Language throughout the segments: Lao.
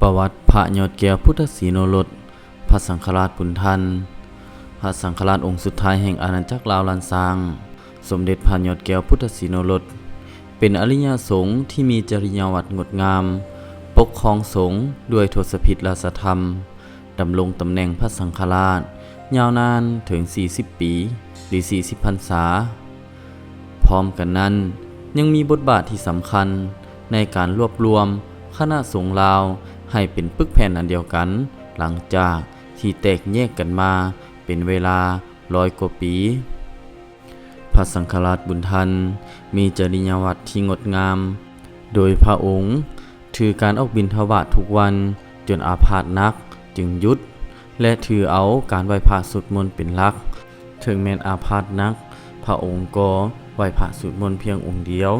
ປະຫວັດພະຍອດແກ້ວພຸດທະສີໂນລົດ ພະສັງຄະລາດບຸນທັນ ພະສັງຄະລາດອົງສຸດທ້າຍແຫ່ງອານາຈັກລາວລ້ານຊ້າງ. ສົມເດັດພະຍອດແກ້ວພຸດທະສີໂນລົດ ເປັນອະລິຍະສົງທີ່ມີຈະລິຍາວັດງົດງາມ, ປົກຄອງສົງດ້ວຍທົດສະພິດລາຊະທຳ, ດຳລົງຕຳແໜ່ງພະສັງຄະລາດຍາວນານເຖິງສີ່ສິບປີ ຫຼື ສີ່ສິບພັນສາ. ພ້ອມກັນນັ້ນ ຍັງມີບົດບາດທີ່ສຳຄັນໃນການລວບລວມຄະນະສົງລາວໃຫ້ເປັນປຶກແຜ່ນອັນດຽວກັນ ຫຼັງຈາກທີ່ແຕກແຍກກັນມາເປັນເວລາຮ້ອຍກວ່າປີ. ພະສັງຄະລາດບຸນທັນມີຈະລິຍາວັດທີ່ງົດງາມ, ໂດຍພະອົງ ຖືການອອກບິນທະບາດທຸກວັນຈົນອາພາດໜັກຈຶ່ງຢຸດ ແລະ ຖືເອົາການໄຫວ້ພະສວດມົນເປັນຫຼັກ. ເຖິງແມ່ນອາພາດໜັກ, ພະອົງກໍໄຫວ້ພະສວດມົນພຽງອົງດຽວ.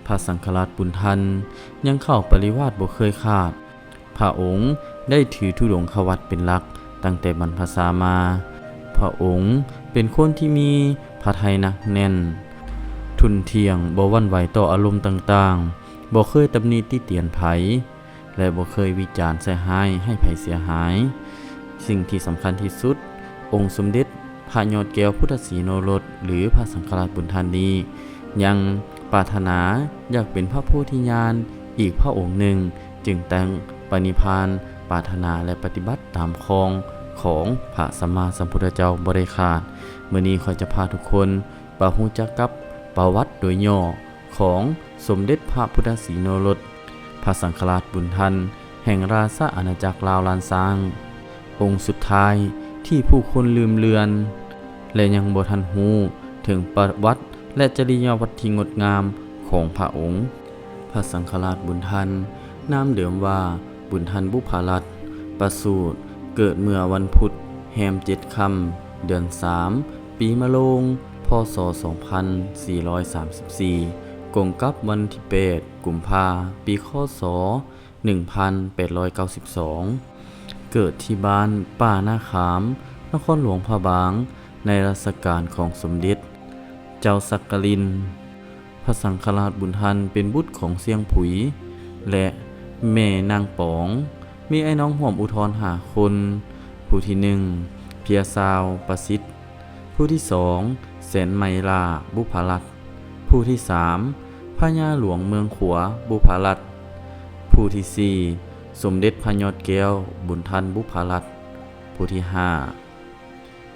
ພະສັງຄະລາດບຸນທັນຍັງເຂົ້າປະລິວາດບໍ່ເຄີຍຂາດ. ພະອົງໄດ້ຖືທຸດົງຄະວັດເປັນຫຼັກຕັ້ງແຕ່ບັນພະຊາມາ. ພະອົງເປັນຄົນທີ່ມີພະໄທໜັກແໜ້ນ, ທຸ່ນທ່ຽງ, ບໍ່ຫວັ່ນໄຫວຕໍ່ອາລົມຕ່າງໆ, ບໍ່ເຄີຍຕຳໜິຕິຕຽນໃຜ ແລະ ບໍ່ເຄີຍວິຈານໃສ່ຮ້າຍໃຫ້ໃຜເສຍຫາຍ. ສິ່ງທີ່ສຳຄັນທີ່ສຸດ, ອົງສົມເດັດພະຍອດແກ້ວພຸດທະສີໂນລົດ ຫຼື ພະສັງຄະລາດບຸນທັນນີ້ ຍັງປາດຖະໜາຢາກເປັນພະໂພທິຍານອີກພະອົງໜຶ່ງ, ຈຶ່ງຕັ້ງປະນິພານ, ປາດຖະໜາ ແລະ ປະຕິບັດຕາມຄອງຂອງພະສຳມາສຳພຸດທະເຈົ້າບໍ່ໄດ້ຂາດ. ມື້ນີ້ຂ້ອຍຈະພາທຸກຄົນໄປຮູ້ຈັກກັບປະຫວັດໂດຍຫຍໍ້ ຂອງສົມເດັດພະພຸດທະສີໂນລົດ ພະສັງຄະລາດບຸນທັນ ແຫ່ງລາຊະອານາຈັກລາວລ້ານຊ້າງ ອົງສຸດທ້າຍທີ່ຜູ້ຄົນລືມເລືອນ ແລະ ຍັງບໍ່ທັນຮູ້ເຖິງປະຫວັດ ແລະ ຈະລິຍາວັດທີ່ງົດງາມຂອງພະອົງ. ພະສັງຄະລາດບຸນທັນ ນາມເດີມວ່າບຸນທັນບຸບພະລັດ ປະສູດເກີດເມື່ອວັນພຸດ ແຮມເຈັດຄ່ຳ ເດືອນສາມ ປີມະໂລງ ພ.ສ. ສອງພັນສີ່ຮ້ອຍສາມສິບສີ່ ກົງກັບວັນທີແປດ ກຸມພາ ປີ ຄ.ສ. ໜຶ່ງພັນແປດຮ້ອຍເກົ້າສິບສອງ ເກີດທີ່ບ້ານປ່ານາຂາມ ນະຄອນຫຼວງພະບາງ ໃນລາຊະການຂອງສົມເດັດເຈົ້າສັກກະລິນ. ພະສັງຄະລາດບຸນທັນເປັນບຸດຂອງຊຽງຜຸຍ ແລະ ແມ່ນາງປອງ, ມີອ້າຍນ້ອງຮ່ວມອຸທອນຫ້າຄົນ, ຜູ້ທີໜຶ່ງ ເພຍຊາວປະສິດ, ຜູ້ທີສອງ ແສນໄມລາ ບຸບພະລັດ, ຜູ້ທີສາມ ພະຍາຫຼວງເມືອງຂວາ ບຸບພະລັດ, ຜູ້ທີສີ່ ສົມເດັດພະຍອດແກ້ວ ບຸນທັນ ບຸບພະລັດ, ຜູ້ທີຫ້າ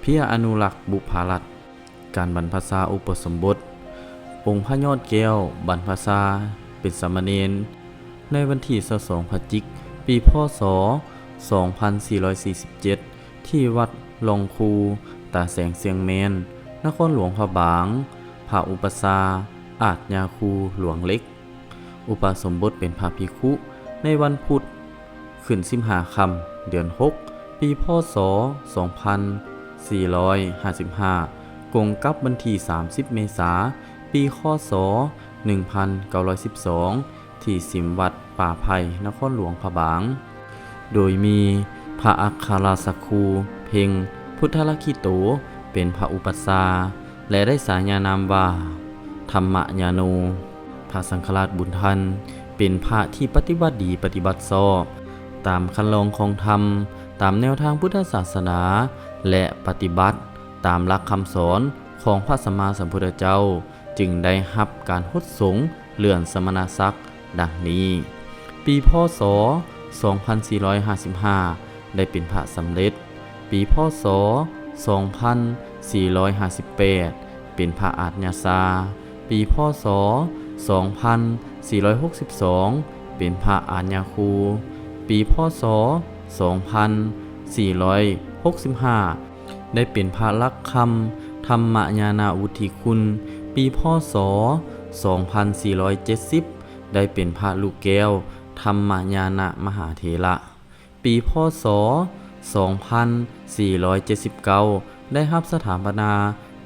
ເພຍອະນຸລັກ ບຸບພະລັດ. ການບັນພະຊາອຸປະສົມບົດ ອົງພະຍອດແກ້ວບັນພະຊາເປັນສາມະເນນ ໃນວັນທີຊາວສອງ ພະຈິກ ປີ ພ.ສ. ສອງພັນສີ່ຮ້ອຍສີ່ສິບເຈັດ ທີ່ວັດລ່ອງຄູ ຕາແສງຊຽງແມນ ນະຄອນຫຼວງພະບາງ, ພະອຸປະຊາ ອາດຍາຄູ ຫຼວງເຫຼັກ. ອຸປະສົມບົດເປັນພະພິກຂຸໃນວັນພຸດ ຂຶ້ນສິບຫ້າຄ່ຳ ເດືອນຫົກ ປີ ພ.ສ. ສອງພັນສີ່ຮ້ອຍຫ້າສິບຫ້າ ກົງກັບວັນທີສາມສິບ ເມສາ ປີ ຄ.ສ. ໜຶ່ງພັນເກົ້າຮ້ອຍສິບສອງ ທີ່ສິມວັດປ່າໄຜ່ ນະຄອນຫຼວງພະບາງ. ໂດຍມີພະອັກຄະລາຊະຄູ ເພັງ ພຸດທະລະຄິໂຕ ເປັນພະອຸປັດຊາ ແລະ ໄດ້ສາຍານາມວ່າ ທຳມະຍາໂນ. ພະສັງຄະລາດບຸນທັນ ເປັນພະທີ່ປະຕິບັດດີປະຕິບັດຊອບ ຕາມຄັນລອງຂອງທຳ, ຕາມແນວທາງພຸດທະສາສະໜາ ແລະ ປະຕິບັດຕາມຫຼັກຄຳສອນຂອງພະສຳມາສຳພຸດທະເຈົ້າ, ຈຶ່ງໄດ້ຮັບການຫົດສົງເລື່ອນສະມະນະສັກ ດັ່ງນີ້: ປີ ພ.ສ. ສອງພັນສີ່ຮ້ອຍຫ້າສິບຫ້າ ໄດ້ເປັນພະສຳເລັດ, ປີ ພ.ສ. ສອງພັນສີ່ຮ້ອຍຫ້າສິບແປດ ເປັນພະອາດຍາຊາ, ປີ ພ.ສ. ສອງພັນສີ່ຮ້ອຍຫົກສິບສອງ ເປັນພະອາດຍາຄູ, ປີ ພ.ສ. ສອງພັນສີ່ຮ້ອຍຫົກສິບຫ້າ ໄດ້ເປັນພະຫຼັກຄຳທຳມະຍານະວຸດທິຄຸນ, ປີ ພ.ສ. ສອງພັນສີ່ຮ້ອຍເຈັດສິບ ໄດ້ເປັນພະລູກແກ້ວທຳມະຍານະມະຫາເຖລະ, ປີ ພ.ສ. ສອງພັນສີ່ຮ້ອຍເຈັດສິບເກົ້າ ໄດ້ຮັບສະຖາປະນາ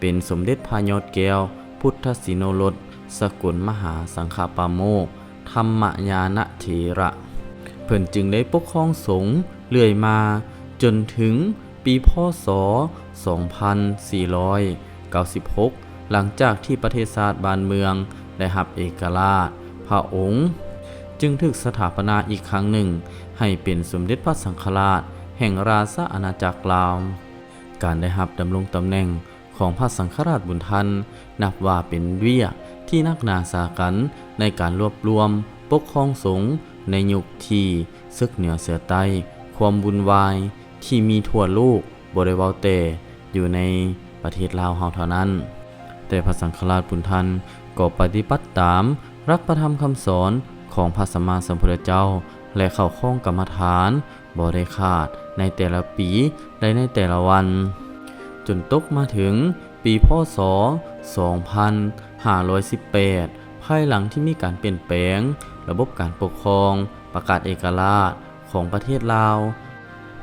ເປັນສົມເດັດພະຍອດແກ້ວ ພຸດທະສີໂນລົດ ສະກົນມະຫາສັງຄະປາໂມກ ທຳມະຍານະເຖລະ. ເພິ່ນຈຶ່ງໄດ້ປົກຄອງສົງເລື້ອຍມາຈົນເຖິງປີ ພ.ສ. ສອງພັນສີ່ຮ້ອຍເກົ້າສິບຫົກ ຫຼັງຈາກທີ່ປະເທດຊາດບ້ານເມືອງໄດ້ຮັບເອກະລາດ, ພະອົງ ຈຶ່ງຖືກສະຖາປະນາອີກຄັ້ງໜຶ່ງໃຫ້ເປັນສົມເດັດພະສັງຄະລາດແຫ່ງລາຊະອານາຈັກລາວ. ການໄດ້ຮັບດຳລົງຕຳແໜ່ງຂອງພະສັງຄະລາດບຸນທັນ ນັບວ່າເປັນວຽກທີ່ໜັກໜາສາກັນໃນການລວບລວມປົກຄອງສົງໃນຍຸກທີ່ເສິກເໜືອເສືອໃຕ້, ຄວາມວຸ່ນວາຍທີ່ມີທົ່ວໂລກ ບໍ່ໄດ້ເວົ້າແຕ່ຢູ່ໃນປະເທດລາວເຮົາເທົ່ານັ້ນ, ແຕ່ພະສັງຄະລາດບຸນທັນກໍປະຕິບັດຕາມຫຼັກພະທຳຄຳສອນຂອງພະສຳມາສຳພຸດທະເຈົ້າ ແລະ ເຂົ້າຄອງກຳມະຖານບໍ່ໄດ້ຂາດໃນແຕ່ລະປີ ແລະ ໃນແຕ່ລະວັນ, ຈົນຕົກມາເຖິງປີ ພ.ສ. ສອງພັນຫ້າຮ້ອຍສິບແປດ ພາຍຫຼັງທີ່ມີການປ່ຽນແປງລະບົບການປົກຄອງ, ປະກາດເອກະລາດຂອງປະເທດລາວ,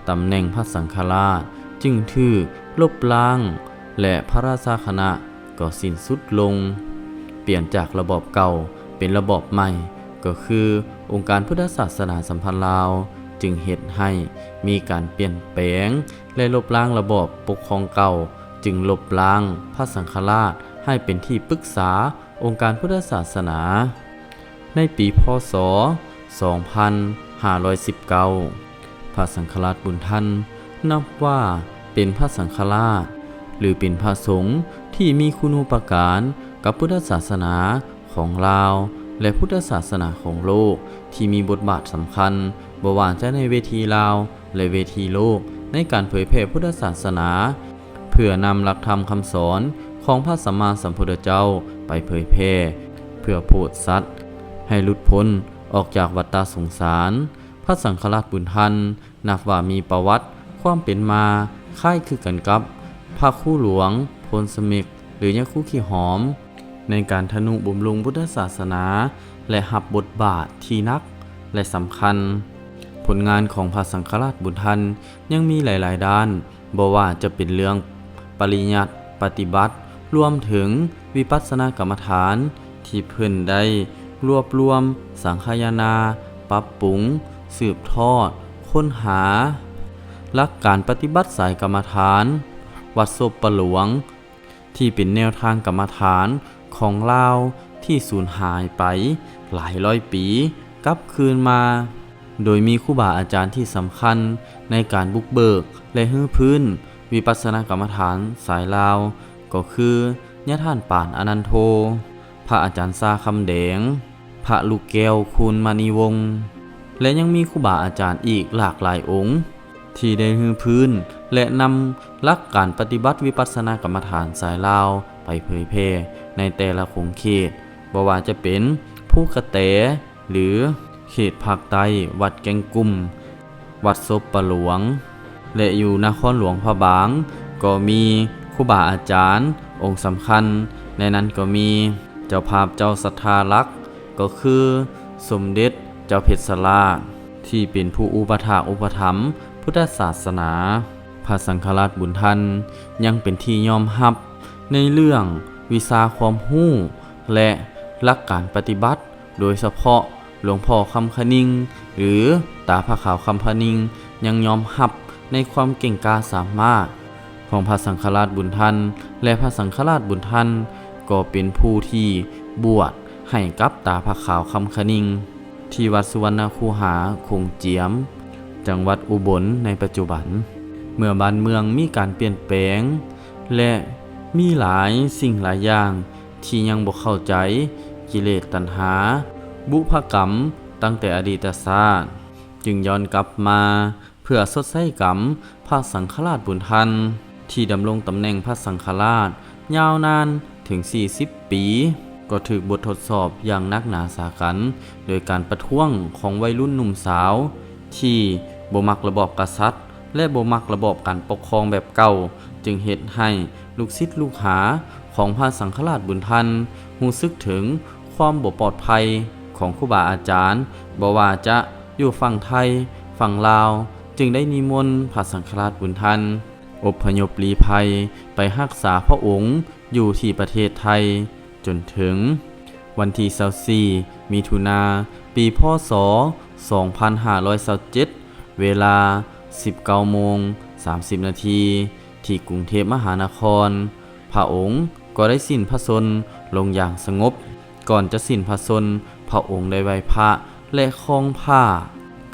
ຕຳແໜ່ງພະສັງຄະລາດຈຶ່ງຖືກລົບລ້າງ ແລະ ພະລາຊາຄະນະກໍສິ້ນສຸດລົງ, ປ່ຽນຈາກລະບອບເກົ່າເປັນລະບອບໃໝ່, ກໍຄືອົງການພຸດທະສາສະໜາສຳພັນລາວ, ຈຶ່ງເຮັດໃຫ້ມີການປ່ຽນແປງ ແລະ ລົບລ້າງລະບອບປົກຄອງເກົ່າ, ຈຶ່ງລົບລ້າງພະສັງຄະລາດໃຫ້ເປັນທີ່ປຶກສາອົງການພຸດທະສາສະໜາ. ໃນປີ ພ.ສ. ສອງພັນຫ້າຮ້ອຍສິບເກົ້າ ພະສັງຄະລາດບຸນທັນນັບວ່າເປັນພະສັງຄະລາດ ຫຼື ເປັນພະສົງທີ່ມີຄຸນູປະການກັບພຸດທະສາສະໜາຂອງລາວ ແລະ ພຸດທະສາສະໜາຂອງໂລກ ທີ່ມີບົດບາດສຳຄັນ ບໍ່ວ່າຈະໃນເວທີລາວ ແລະ ເວທີໂລກ ໃນການເຜີຍແຜ່ພຸດທະສາສະໜາ ເພື່ອນຳຫຼັກທຳຄຳສອນຂອງພະສຳມາສຳພຸດທະເຈົ້າໄປເຜີຍແຜ່ ເພື່ອໂຜດສັດໃຫ້ຫຼຸດພົ້ນອອກຈາກວັດຕະສົງສານ. ພະສັງຄະລາດບຸນທັນ ນັບວ່າມີປະຫວັດຄວາມເປັນມາຄ້າຍຄືກັນກັບພະຄູຫຼວງ ໂພນສະເມັກ ຫຼື ຍາຄູຂີ້ຫອມ ໃນການທະນຸບຳລຸງພຸດທະສາສະໜາ ແລະ ຮັບບົດບາດທີ່ໜັກ ແລະ ສຳຄັນ. ຜົນງານຂອງພະສັງຄະລາດບຸນທັນຍັງມີຫຼາຍໆດ້ານ, ບໍ່ວ່າຈະເປັນເລື່ອງປະລິຍັດ, ປະຕິບັດ, ລວມເຖິງວິປັດສະນາກຳມະຖານ ທີ່ເພິ່ນໄດ້ລວບລວມ, ສັງຄະຍານາ, ປັບປຸງ, ສືບທອດ, ຄົ້ນຫາ ຫຼັກການປະຕິບັດສາຍກຳມະຖານ ວັດສົບປະຫຼວງ ທີ່ເປັນແນວທາງກຳມະຖານຂອງລາວທີ່ສູນຫາຍໄປຫຼາຍຮ້ອຍປີ ກັບຄືນມາ, ໂດຍມີຄູບາອາຈານທີ່ສຳຄັນໃນການບຸກເບີກ ແລະ ຮື້ຟື້ນວິປັດສະນາກຳມະຖານສາຍລາວ ກໍຄື ຍາທ່ານປານອະນັນໂທ, ພະອາຈານຊາຄຳແດງ, ພະລູກແກ້ວຄູນມະນີວົງ ແລະ ຍັງມີຄູບາອາຈານອີກຫຼາກຫຼາຍອົງ ທີ່ໄດ້ຮື້ຟື້ນ ແລະ ນຳຫຼັກການປະຕິບັດວິປັດສະນາກຳມະຖານສາຍລາວໄປເຜີຍແຜ່ໃນແຕ່ລະຂົງເຂດ, ບໍ່ວ່າຈະເປັນພູກະແຕ ຫຼື ເຂດພາກໃຕ້ ວັດແກ້ງກຸ້ມ, ວັດສົບປະຫຼວງ ແລະ ຢູ່ນະຄອນຫຼວງພະບາງ ກໍມີຄູບາອາຈານອົງສຳຄັນ, ໃນນັ້ນກໍມີເຈົ້າພາບເຈົ້າສັດທາຫຼັກ ກໍຄືສົມເດັດເຈົ້າເພັດຊະລາດ ທີ່ເປັນຜູ້ອຸປະຖາກອຸປະຖຳພຸດທະສາສະໜາ. ພະສັງຄະລາດບຸນທັນຍັງເປັນທີ່ຍອມຮັບໃນເລື່ອງວິຊາຄວາມຮູ້ ແລະ ຫຼັກການປະຕິບັດ, ໂດຍສະເພາະຫຼວງພໍ່ຄຳຄະນິງ ຫຼື ຕາພະຂາວຄຳຄະນິງ ຍັງຍອມຮັບໃນຄວາມເກັ່ງກ້າສາມາດຂອງພະສັງຄະລາດບຸນທັນ ແລະ ພະສັງຄະລາດບຸນທັນກໍເປັນຜູ້ທີ່ບວດໃຫ້ກັບຕາພະຂາວຄຳຄະນິງ ທີ່ວັດສຸວັນນະຄູຫາ ຂົງຈຽມ ຈັງຫວັດອຸບົນໃນປັດຈຸບັນ. ເມື່ອບ້ານເມືອງມີການປ່ຽນແປງ ແລະ ມີຫຼາຍສິ່ງຫຼາຍຢ່າງທີ່ຍັງບໍ່ເຂົ້າໃຈ, ກິເລດຕັນຫາ, ບຸພະກຳຕັ້ງແຕ່ອະດີດຕະຊາດ ຈຶ່ງຍ້ອນກັບມາເພື່ອຊົດໃຊ້ກຳພະສັງຄະລາດບຸນທັນ ທີ່ດຳລົງຕຳແໜ່ງພະສັງຄະລາດຍາວນານເຖິງສີ່ສິບປີ ກໍຖືກບົດທົດສອບຢ່າງໜັກໜາສາກັນ ໂດຍການປະທ້ວງຂອງໄວລຸ້ນໜຸ່ມສາວ ທີ່ບໍ່ມັກລະບອບກະສັດ ແລະ ບໍ່ມັກລະບອບການປົກຄອງແບບເກົ່າ, ຈຶ່ງເຮັດໃຫ້ລູກສິດລູກຫາຂອງພະສັງຄະລາດບຸນທັນຮູ້ສຶກເຖິງຄວາມບໍ່ປອດໄພຂອງຄູບາອາຈານ, ບໍ່ວ່າຈະຢູ່ຝັ່ງໄທ, ຝັ່ງລາວ, ຈຶ່ງໄດ້ນິມົນພະສັງຄະລາດບຸນທັນອົບພະຍົບລີໄພໄປຮັກສາພະອົງຢູ່ທີ່ປະເທດໄທ ຈົນເຖິງວັນທີຊາວສີ່ ມິຖຸນາ ປີ ພ.ສ. ສອງພັນຫ້າຮ້ອຍຊາວເຈັດ ເວລາສິບເກົ້າໂມງສາມສິບນາທີ ທີ່ກຸງເທບມະຫານະຄອນ, ພະອົງກໍໄດ້ສິ້ນພະຊົນລົງຢ່າງສະຫງົບ. ກ່ອນຈະສິ້ນພະຊົນ, ພະອົງໄດ້ໄຫວ້ພະ ແລະຄອງຜ້າ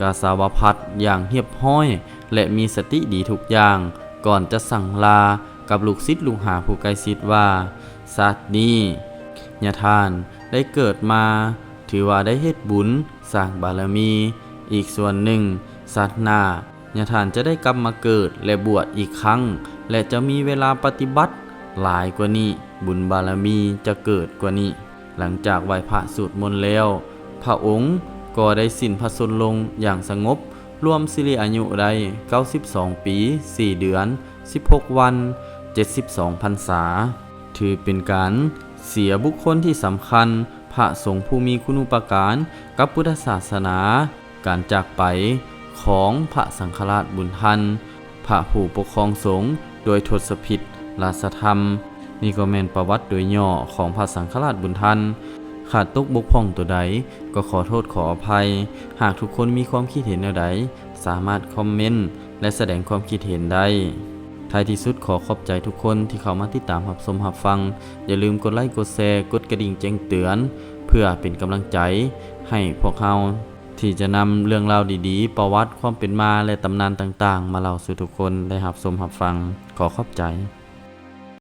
ກາສາວະພັດຢ່າງຮຽບຮ້ອຍ ແລະມີສະຕິດີທຸກຢ່າງ ກ່ອນຈະສັ່ງລາກັບລູກສິດລູກຫາຜູ້ໃກ້ຊິດວ່າ ຊາດນີ້ຍາທ່ານໄດ້ເກີດມາ ຖືວ່າໄດ້ເຮັດບຸນສ້າງບາລະມີ. ອີກສ່ວນໜຶ່ງ ຊາດໜ້າຍາທ່ານຈະໄດ້ກັບມາເກີດ ແລະບວດອີກຄັ້ງ ແລະຈະມີເວລາປະຕິບັດຫຼາຍກວ່ານີ້ ບຸນບາລະມີຈະເກີດກວ່ານີ້. ຫຼັງຈາກໄຫວ້ພະສູດມົນແລ້ວ ພະອົງກໍໄດ້ສິ້ນພະຊົນລົງຢ່າງສະຫງົບ ລວມສິລິອາຍຸໄດ້ເກົ້າສິບສອງປີ ສີ່ເດືອນ ສິບຫົກວັນ ເຈັດສິບສອງພັນສາ. ຖືເປັນການເສຍບຸກຄົນທີ່ສຳຄັນ, ພະສົງຜູ້ມີຄຸນູປະການກັບພຸດທະສາສະໜາ, ການຈາກໄປຂອງພະສັງຄະລາດບຸນທັນ ພະຜູ້ປົກຄອງສົງໂດຍທົດສະພິດລາຊະທຳ. ນີ້ກໍແມ່ນປະຫວັດໂດຍຫຍໍ້ຂອງພະສັງຄະລາດບຸນທັນ. ຂາດຕົກບົກຜ່ອງຕົວໃດກໍຂໍໂທດຂໍອະໄພ. ຫາກທຸກຄົນມີຄວາມຄິດເຫັນແນວໃດ ສາມາດຄອມເມັນ ແລະ ສະແດງຄວາມຄິດເຫັນໄດ້. ທ້າຍທີ່ສຸດ ຂໍຂອບໃຈທຸກຄົນທີ່ເຂົ້າມາຕິດຕາມຮັບຊົມຮັບຟັງ. ຢ່າລືມກົດໄລ, ກົດແຊ, ກົດກະດິ່ງແຈ້ງເຕືອນ ເພື່ອເປັນກຳລັງໃຈໃຫ້ພວກເຮົາ ທີ່ຈະນຳເລື່ອງລາວດີໆ, ປະຫວັດຄວາມເປັນມາ ແລະ ຕຳນານຕ່າງໆ ມາເລົ່າສູ່ທຸກຄົນໄດ້ຮັບຊົມຮັບຟັງ. ຂໍຂອບໃຈ.